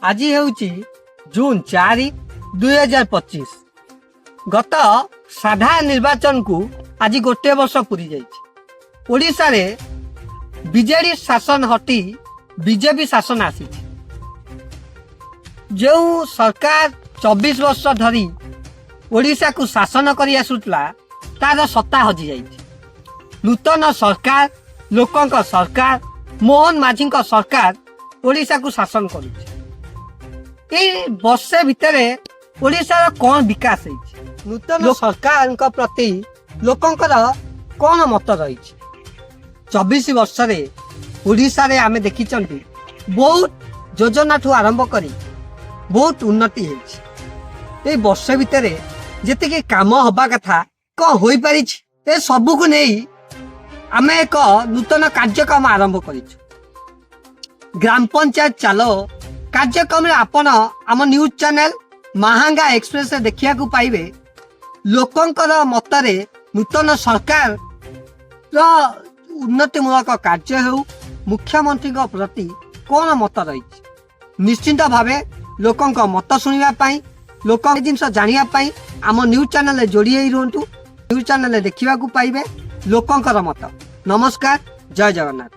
ଆଜି ହେଉଛି ଜୁନ୍ 4, 2025। ଗତ ସାଧାରଣ ନିର୍ବାଚନକୁ ଆଜି ଗୋଟିଏ ବର୍ଷ ପୁରି ଯାଇଛି। ଓଡ଼ିଶାରେ ବିଜେଡି ଶାସନ ହଟି ବିଜେପି ଶାସନ ଆସିଛି। ଯେଉଁ ସରକାର 24 ବର୍ଷ ଧରି ଓଡ଼ିଶାକୁ ଶାସନ କରି ଆସୁଥିଲା, ତାର ସତ୍ତା ହଜିଯାଇଛି। ନୂତନ ସରକାର, ଲୋକଙ୍କ ସରକାର, ମୋହନ ମାଝୀଙ୍କ ସରକାର ଓଡ଼ିଶାକୁ ଶାସନ କରୁଛି। ଏଇ ବର୍ଷେ ଭିତରେ ଓଡ଼ିଶାର କ'ଣ ବିକାଶ ହେଇଛି, ନୂତନ ସରକାରଙ୍କ ପ୍ରତି ଲୋକଙ୍କର କ'ଣ ମତ ରହିଛି? 24 ବର୍ଷରେ ଓଡ଼ିଶାରେ ଆମେ ଦେଖିଛନ୍ତି, ବହୁତ ଯୋଜନାଠୁ ଆରମ୍ଭ କରି ବହୁତ ଉନ୍ନତି ହେଇଛି। ଏଇ ବର୍ଷ ଭିତରେ ଯେତିକି କାମ ହବା କଥା, କ'ଣ ହୋଇପାରିଛି? ଏ ସବୁକୁ ନେଇ ଆମେ ଏକ ନୂତନ କାର୍ଯ୍ୟକ୍ରମ ଆରମ୍ଭ କରିଛୁ, ଗ୍ରାମ ପଞ୍ଚାୟତ ଚାଲ କାର୍ଯ୍ୟକ୍ରମରେ। ଆପଣ ଆମ ନ୍ୟୁଜ୍ ଚ୍ୟାନେଲ ମାହାଙ୍ଗା ଏକ୍ସପ୍ରେସରେ ଦେଖିବାକୁ ପାଇବେ, ଲୋକଙ୍କର ମତରେ ନୂତନ ସରକାରର ଉନ୍ନତିମୂଳକ କାର୍ଯ୍ୟ ହେଉ, ମୁଖ୍ୟମନ୍ତ୍ରୀଙ୍କ ପ୍ରତି କ'ଣ ମତ ରହିଛି। ନିଶ୍ଚିନ୍ତ ଭାବେ ଲୋକଙ୍କ ମତ ଶୁଣିବା ପାଇଁ, ଲୋକ ଜିନିଷ ଜାଣିବା ପାଇଁ ଆମ ନ୍ୟୁଜ୍ ଚ୍ୟାନେଲରେ ଯୋଡ଼ି ହେଇ ରୁହନ୍ତୁ। ନ୍ୟୁଜ୍ ଚ୍ୟାନେଲରେ ଦେଖିବାକୁ ପାଇବେ ଲୋକଙ୍କର ମତ। ନମସ୍କାର, ଜୟ ଜଗନ୍ନାଥ।